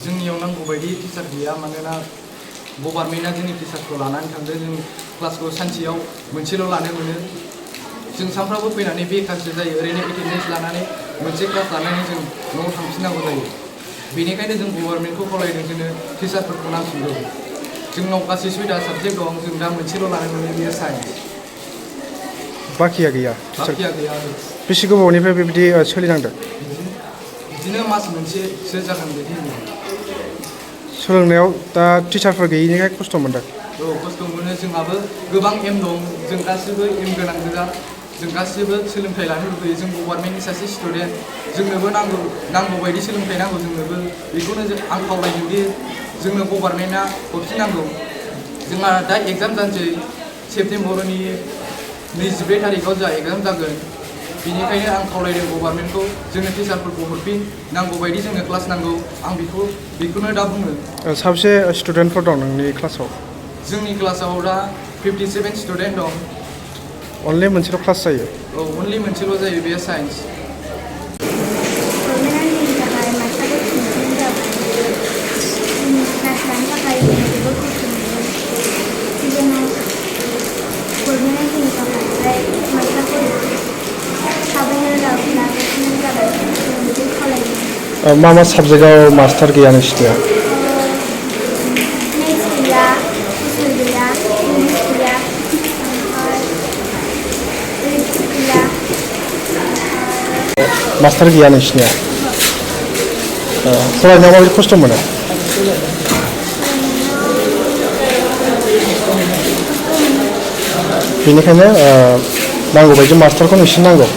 जोंनियाव नांगौ बायदि टिचार गैया मानोना गभर्नमेन्टआ जोंनि टिचारखौ लानानै थांदों। जों क्लासखौ सानसेयाव मोनसेल' लानो मोनो। जों सानफ्रामबो फैनानै बेखारसो जायो। ओरैनो एटेन्डेन्स लानानै मोनसे क्लास लानानै जों न'आव थांफिननांगौ जायो। बेनिखायनो जों गभर्नमेन्टखौ खावलायदों जोंनो टिचारफोरखौ नांफिनगौ। जोंनाव गासै 6टा साबजेक्ट दं। जों दा मोनसेल' लानो मोनो, बेयो साइन्स। बाखिया गैया? बाखिया गैया। बेसे गोबावनिफ्राय बेबायदि सोलिनांदों? बिदिनो मास मोनसेसो जागोन बायदि मोनो। सोलोंनायाव दा टिचारफोर गैयिनिखाय खस्थ' मोनदों? औ, खस्थ' मोनो। जोंहाबो गोबां एम दं। जों गासिबो एम गोनां गोजा। जों गासिबो सोलोंथाइ लानो लुबैयो। जों गभर्नमेन्टनि सासे स्टुडेन्ट। जोंनोबो नांगौ बायदि सोलोंथाइ नांगौ जोंनोबो। बेखौनो आं खावलायदों दि जोंनो गभर्नमेन्टआ हरफिननांगौ। जोंहा दा एग्जाम जानोसै सेप्तेम्बरनि 22 तारिखआव जोंहा एग्जाम जागोन। बेनिखायनो आं खावलायदों गभर्नमेन्टखौ जोंनो टिचारफोरखौ हरफिन, नांगौ बायदि जोंनो क्लास नांगौ। आं बेखौनो दा बुङो। साबेसे स्टुडेन्टफोर दं नोंनि क्लासाव? जोंनि क्लासाव दा 57 स्टुडेन्ट दं। अनलि मोनसेल' क्लास जायो? औ, अनलि मोनसेल' जायो, बेयो साइन्स। मा मा साबजेक्टआव मास्टार गैया नोंसिनिया? मास्टार गैया नोंसिनिया? फरायनायाव माबायदि खस्थ' मोनो? बेनिखायनो नांगौ बायदि मास्टारखौ नोंसिनो नांगौ।